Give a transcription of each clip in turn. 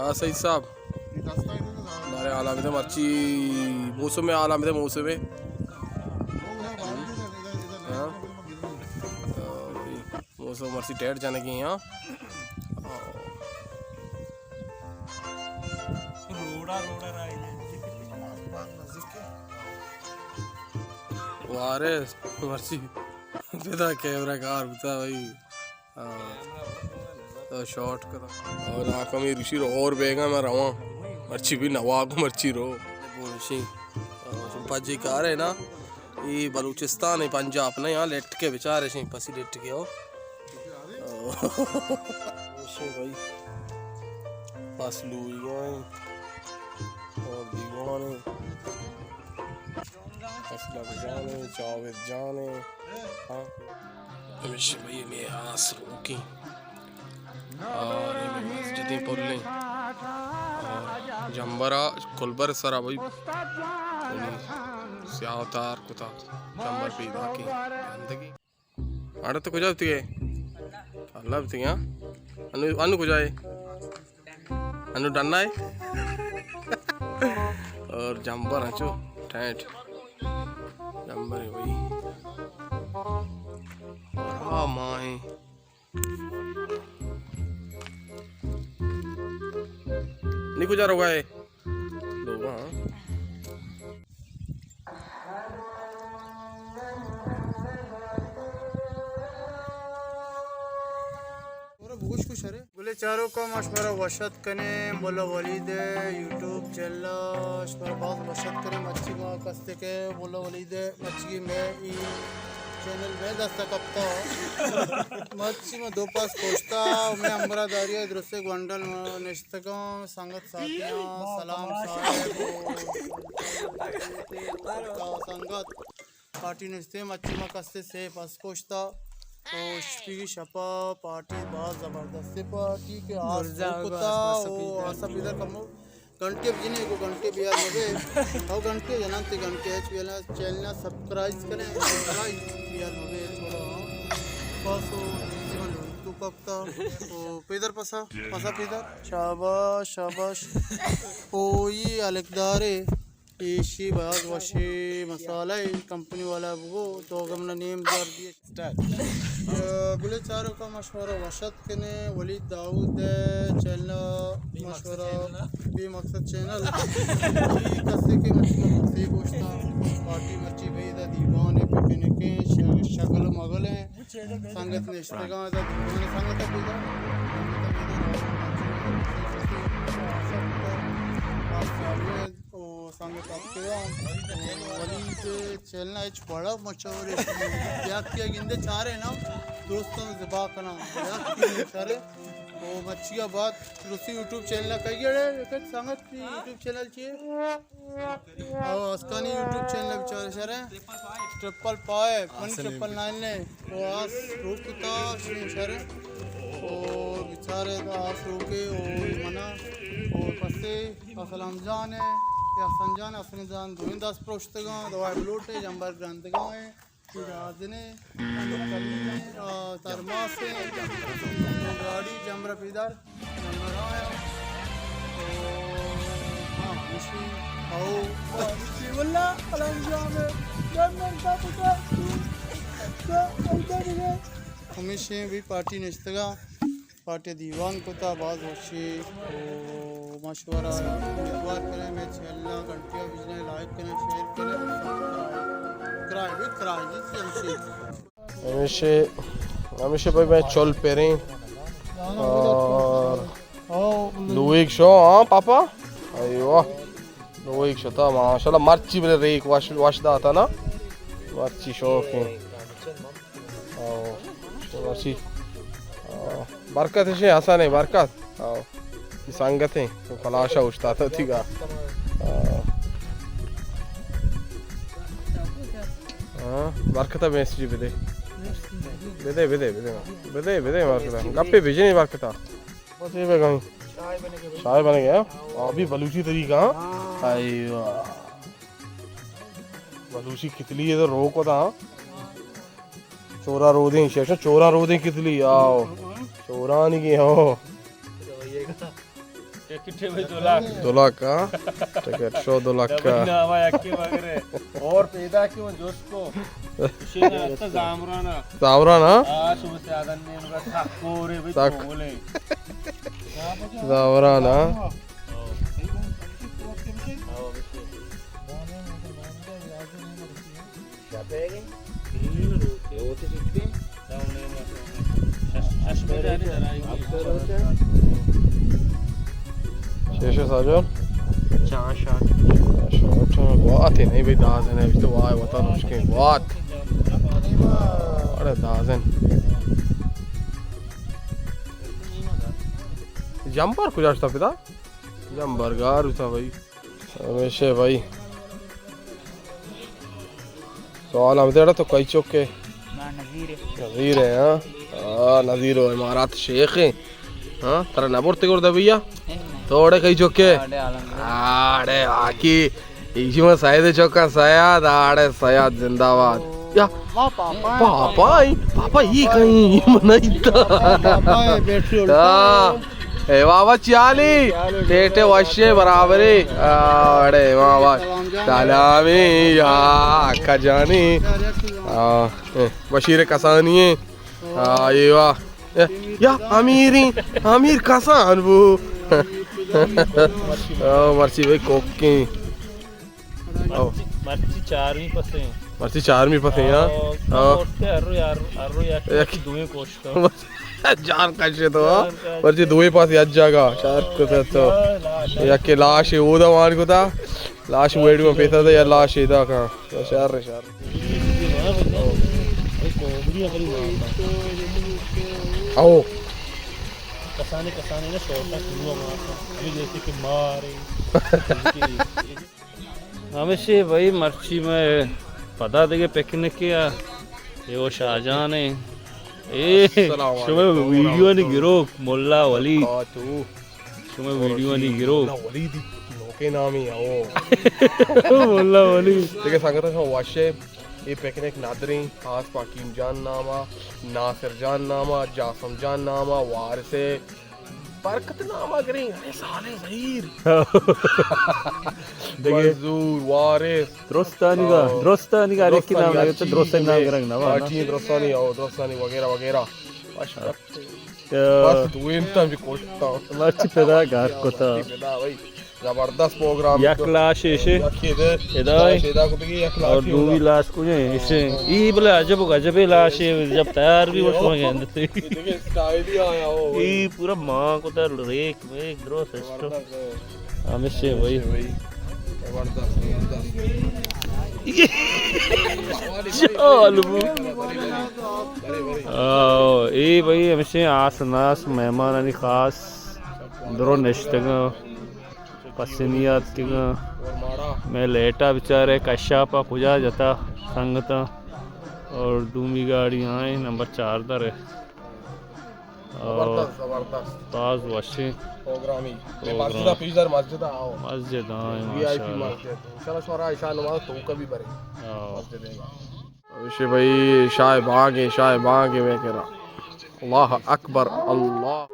ہاں سعید صاحب، بارے حالا بدے مرچی، موسم ءِ حالا بدے، موسم ءِ۔ ہاں۔ موسم مرچی ٹیٹ جنگی، ہاں۔ وارے مرچی پدا کیمرہ کار بوتا بھائی۔ ہاں۔ تو شارٹ کرا۔ اور آ کمی رشی رو اور بیگا میں رواں۔ مرچی بھی نواگ مرچی رو۔ بولشی۔ پجی کار ہے نا۔ اے بلوچستان ہے، پنجاب نہیں، ہاں، لٹ کے بیچارے شیں، پسی لٹ کے ہو۔ شے بھائی۔ پس لوئیاں ہیں۔ اور دیوان ہیں۔ اسلم جان ہیں، جاوید جان ہیں۔ ہاں۔ ہمیشہ بھائی میں آس روکی۔ اور یہ مسجدیں پلیں۔ اور جمبرا کلبر سرا بھائی۔ یعنی سیاہ تار کتا۔ جمبر پیدا کی گندگی۔ اڑے تو کجا بیتگے؟ اللہ بیتگے، ہاں؟ انو، انو کجا ہے؟ انو ڈنا ہے؟ اور جمبر انچو ٹینٹ۔ جمبر ہے بھائی۔ اور ہاں ماں ہے۔ نی کجا روگا ہے؟ لوگا، ہاں۔ گلیں چاروکاں، ما شمارا وش اتک کنیں ملا ولید یوٹیوب چینل ءَ، شمارا باز وش اتک کنیں۔ مرچی ما کستے کہ ملا ولید مرچی میں ای چینل میں دستا کپتا۔ مرچی ما دو پاس پوشتا، میں امبرا داری درستے گونڈل نشتگاں، سنگت ساتھیاں، سلام صاحب۔ سنگت پارٹی نشتے، مچی ما کستے سے پس کشتا۔ او شپی شپا پارٹی باز زبردست پارٹی کہ آس کتا۔ او آسا پیدا کمو گھنٹے بجنے کو گھنٹے بیار مبے۔ او گھنٹے جنان تے گھنٹے اچ بیلا چینل سبسکرائب کریں، سبسکرائب بیار مبے تھوڑا۔ پاسو تو کپتا۔ او پیدر پسا، پسا پیدر۔ شاباش، شاباش۔ او یہ الکدارے۔ ایشی باز وشی مسالہ ای، کمپنی والا بگو تو گمنا نیم زر دیے۔ گلیں چاروکاں، ما شمارا وش اتک کنیں ولید داؤد چینل، ما شمارا بے مقصد چینل۔ ای کسے کہ مچی ما پرسی گوشتا پارٹی مرچی بھئی دا دیوان پکنکیں شگل مگلیں۔ سنگت نشتگاں ادا دیوان سنگت پیدا۔ او سنگت اتکگاں۔ ولید چینل ءَ ہچ وڑا مچور یا کہ گندے چارے نا درستاں زبا کنا یا کہ چارے۔ او مچیا بات درستی یوٹیوب چینل کئی گڑے سنگت یوٹیوب چینل چیے؟ او اسکانی یوٹیوب چینل بچارے شرے۔ ٹرپل فائیو، منی ٹرپل نائن نے۔ او آس روک کتا شرے۔ او بچارے آس روکے او منا۔ او پسے اسلم جان ہے، یا حسن جان، حسن جان دوئیں دست پروشتگاں، دوائی بلوٹے، جمبر گرندگاں ہیں۔ گازنے، کلیم، آ، ترماسے، گاڑی، جمبر پیدار، جمبر آیا۔ او، ہاں، مشی، او، مشی، واللہ، الحمد للہ، جمبر کا پتا، تو، تو، ایسا نہیں ہے۔ ہمیشہ بھی پارٹی نشتگا۔ پارٹی دیوان کتا باز وشی۔ او مشورہ امیدوار کریں میں چینل نا گھنٹی بجنے، لائک کریں، شیئر کریں، سبسکرائب کرائے بھی کرائے جی سی ایم سی۔ ہمیشہ، ہمیشہ بھائی میں چل پیریں اور لوگ شو، ہاں پاپا، ایوا لوگ شتا ماشاءاللہ مرچی بلے ریک وش، وش داتا نا، مرچی شوق ہیں۔ آؤ، مرچی۔ آؤ، برکت شے حسن ہے، برکت۔ آؤ، یہ سنگت ہیں، تو کلاشا اشتاتا تھی گا۔ آؤ۔ ہاں، برکت میسجی بدے۔ بدے، بدے، بدے۔ بدے، بدے، برکت۔ گپے بجنی برکتا۔ بس یہ بگائیں۔ چائے بنے گیا۔ ابھی بلوچی طریقہ، ہاں؟ ہاں۔ ایوا۔ بلوچی کتلی ہے تو روک ہوتا، ہاں؟ چورا رودیں، شیشہ چورا رودیں کتلی، آؤ۔ چورانی کی، ہو۔ ٹکٹ ہے بھائی، دو لاکھ۔ دو لاکھ کا؟ ٹکٹ شو دو لاکھ کا۔ نہ بھائی، نہ، ہوا یکی وغیرہ۔ اور پیدا کیوں جوش کو؟ شینا رستہ زامرانا۔ زامرانا؟ ہاں، شما سے آدن نے ان کا تھا کورے بھائی، تھا تو بولے۔ زامرانا۔ ہاں۔ شیشہ ساجان؟ چار شاٹ۔ چار شاٹ، گوات ہے نہیں بھائی، دازن ہے، ابھی تو وائے وطن مشکل گوات۔ اڑے دازن۔ جمبر کجا شتا پدا؟ جمبر گار ہوتا بھائی۔ ہمیشہ بھائی۔ سوال ہم دیڑا تو کئی چوک ہے؟ نظیر ہے۔ نظیر ہے، ہاں؟ ہاں، نظیر و امارات شیخ ہے۔ ہاں، ترا نہ برتے گردہ بھیا؟ نہیں، نہیں۔ توڑے کئی چوک ہے؟ آڑے عالم۔ آڑے آکی۔ ایشی میں سید چوکا سید، آڑے سید زندہ باد۔ یا۔ پاپا، پاپا، یہ کہیں منائیتا۔ پاپا، یہ بیٹھی الٹا۔ ہاں۔ اے بابا چیالی، ٹیٹے وشے برابرے۔ آڑے بابا۔ سلامی یا اکا جانی۔ آ، اے، بشیر کسانی ہے۔ آ، اے واہ۔ اے، یا امیری، امیر کسان بو۔ آ، مرچی بھائی کوکیں۔ او۔ مرچی، مرچی چارمی پسے۔ مرچی چارمی پسے، ہاں؟ او، ہاں۔ ہر روز، ہر، ہر روز یک، یک۔ دوئیں کوشش۔ جان کشے تو، ہاں؟ جان کشے۔ مرچی دوئیں پاس یک جاگہ، شر کتا تو۔ یک لاش اودا وان کتا، لاش ویڈیو پیسا تھا یا لاش ادا کا۔ شر، شر۔ او۔ کسانے، کسانے نا شوٹا شروع ہمارا۔ یہ جیسے کہ مارے۔ ہمیشہ بھائی مرچی میں پدا دیگه پکنک یا، یہ وہ شاہجان ہے۔ اے، السلام علیکم شما ویڈیو نی ورحمۃ اللہ گروک، ملا ولی۔ وبرکاتہ۔ شما ویڈیو نی گروک۔ ملا ولی دی نوکے نامی ہے، او۔ ملا ولی۔ دیگه سنگت شما واشے، یہ پکنک ندریں، خاص پہ حکیم جان ناما، ناصر جان ناما، جاسم جان ناما، وارث ہے، برکت نام ءَ گریں، ارے صالح ظہیر۔ دگہ مزدور، وارث۔ درستانی گا، آ، درستانی گا، ہر یکی نام درستانی لگے تو درستانی نام گرنگ نہ، پارٹی درستانی، او، درستانی وغیرہ وغیرہ۔ بس، آ۔ بس، دوئیں تاں بھی کوشتا۔ مرچی پدا گار کتا۔ مرچی پدا بھائی۔ زبردست پروگرام۔ یک لاش ایشے۔ یک ادا۔ ادا۔ لاش ادا کو دیگه یک لاش اور دومی لاش کو ایشے۔ ای بلے عجب و غجب لاش ہے، جب تیار بھی وہ شما گندتے۔ دیگه اسٹائل ہی آیا ہو۔ ای پورا ماں کو تر ریک میک درو سسٹم۔ زبردست ہے۔ ہمیشہ بھائی۔ ہمیشہ بھائی۔ زبردست، زبردست۔ چال بو۔ آو، اے بھائی ہمیشہ آس ناس مہمانانی خاص درو نشتگاں۔ پسنی آتکگاں۔ مئے لیٹا بچارے کشاپا کجا جتا سنگتاں۔ اور دومی گاڑی آئیں نمبر چاردہ رے۔ اور زبردست، زبردست۔ باز وشیں پروگرامی۔ پروگرام۔ مسجد پیش در مسجد آؤ۔ مسجد آئیں، وی آئی پی ماشاءاللہ۔ مسجد۔ انشاءاللہ شورا عشاء نماز تو کبھی برے۔ آؤ۔ مسجد ہے۔ ہمیشہ بھائی، عشاء بانگ ہے، عشاء بانگ ہے، میں کہہ رہا۔ اللہ اکبر، اللہ۔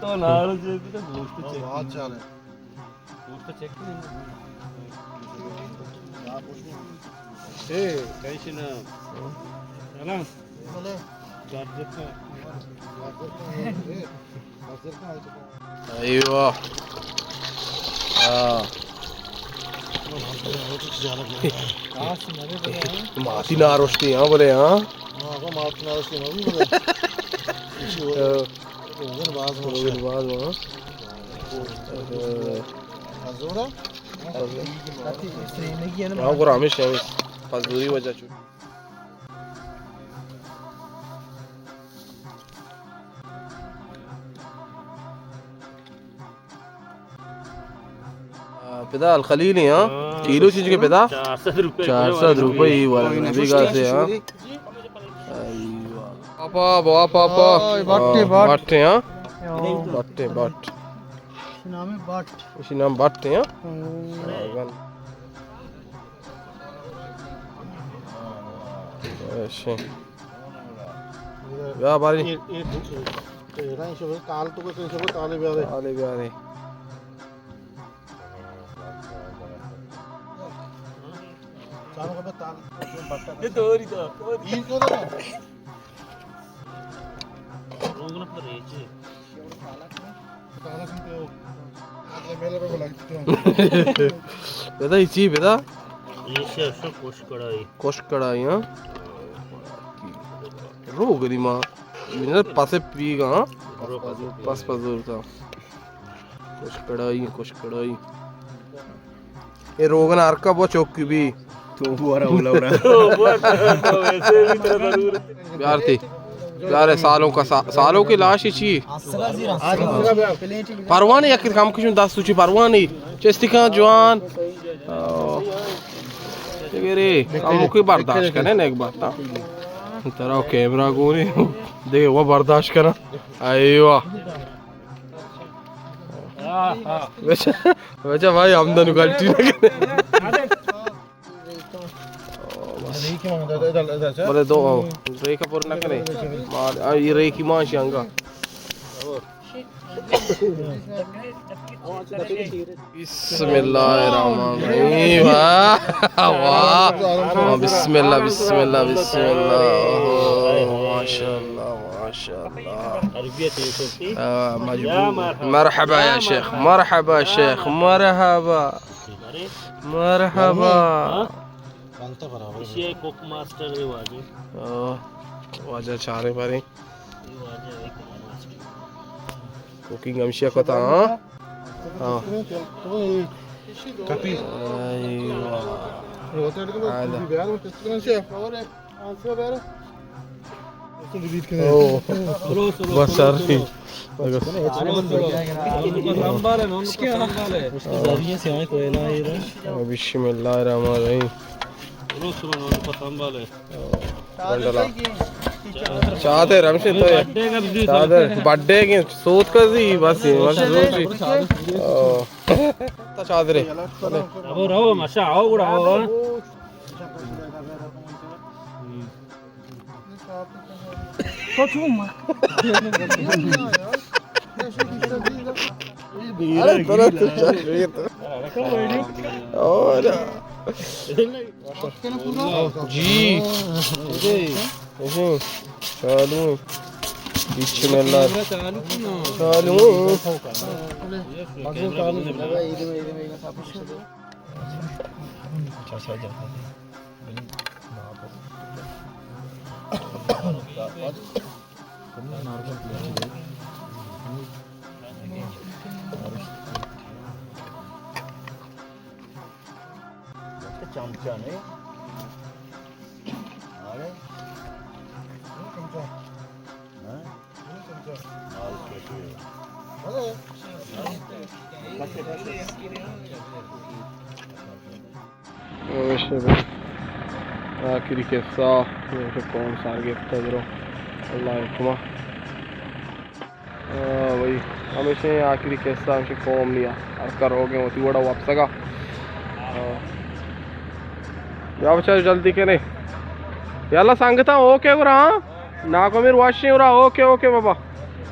تو نارو جے تو گوشت چیک۔ بہت چال ہے۔ گوشت چیک نہیں۔ اے، کیسے نا؟ ایوہ. ہاں. ماتی ناروشتی ہاں بلے ہاں. ہاں، ماتی ناروشتی ہاں بلے. ہاں. باز ہاں. ہاں، گڑا ہمیش، ہمیش. پزوری وجہ چو. آ، پدا الخلیل ہیں، ہاں. ہاں. کیلو چیز کے پدا؟ چار سد روپے. چار سد روپے ہی والا نبی گا سے، ہاں. ایوہ. پاپا، بوا پاپا. اوئے، بٹے، ہاں، بٹ. بٹے، ہاں. یو. بٹے، بٹ. اسی نام ہے بٹ. اسی نام بٹ ہیں، ہاں. ہاں. اچھا. یا باری. اے، اے، اے، اے، رنگ شبہ تال تو کو، شبہ تالے بیارے. تالے بیارے. چاروں کو تال. یہ دوری تو. یہ کیوں نہ؟ روگن پر ریچے. پتا ای چی پتا؟ یہ سے اصل کوش کڑائی. کوش کڑائی، ہاں. روگنی ما. منت پاسے پیگا، ہاں. پس پزور تا. کوش کڑائی، کوش کڑائی. اے روگن ہر کبو چوکی بی. تو بورا اولا ورا. بیار تی. بیار سالوں کا سا-، سالوں کی لاش چی؟ پروانی یک کم کشون دست چی پروانی. چستی کن جوان. آہ. بگیری. ہم کوئی برداشت کنے نیک بات. ترا کیمرہ گوری. دیکھ وہ برداشت کرا. ایوہ. بچا، بچا بھائی، ہمدن غلطی نہ کرے. بس. بلے دو، ریکا پر نہ کرے. مار، آ، یہ ریکی ماں شنگا. بسم اللہ الرحمن الرحیم. واہ، واہ. بسم اللہ، بسم اللہ، بسم اللہ. اوہ، ماشاءاللہ، ماشاءاللہ. عربیت یوسف کی. آہ، مجبور. یا مرحبا. مرحبا یا شیخ، مرحبا شیخ، مرحبا. مرحبا. ہاں؟ ایشی ءِ کوک ماسٹر ہے واجہ. آہ، واجہ چارے بارے. کوکنگ ہمشی ءَ کتا، ہاں؟ ہاں. کپی. ایوہ. او. بس سر. بسم اللہ الرحمن الرحیم. چادر ہمشی تو ہے. چادر بڈے کے سوت کا زی، بس، بس روچی. او. تا چادرے. ابو رو مشا آؤ گڑا آؤ. تو چون ما؟ ارے ترا تو چادرے تو. اور. جی. جی. چالو. بسم اللہ. چالو. چمچہ نہیں. ارے. چمچہ. ہاں؟ چمچہ. آخری قصہ، قوم سار گپتہ درو. اللہ حکمہ. آ، بھائی، ہمیشہ آخری قصہ ہمیشہ قوم نیا. ہر کر ہو گئے ہوتی وڑا واپس گا. آ. یا بچا جلدی کنے. یا اللہ سنگتا، اوکے گرا، ہاں؟ ناکو میر واشی گرا، اوکے، اوکے بابا.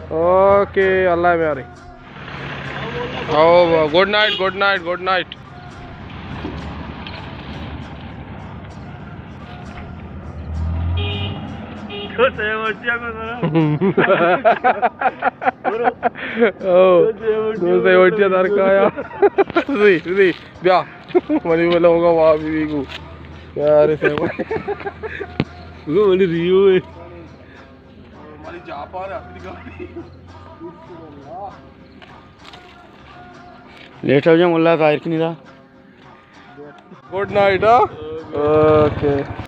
اوکے، اللہ میارے. او، good night, good night, good night. او، دو سیوٹیا در کایا۔ زی، زی، بیا۔ منی بلا ہوگا وہاں بھی گو۔ یار، سیوٹیا۔ گو منی ریو ہے۔ لیٹ ہو جائے، ملا ظاہر کی نہیں رہا۔ گڈ نائٹ، ہاں؟ اوکے۔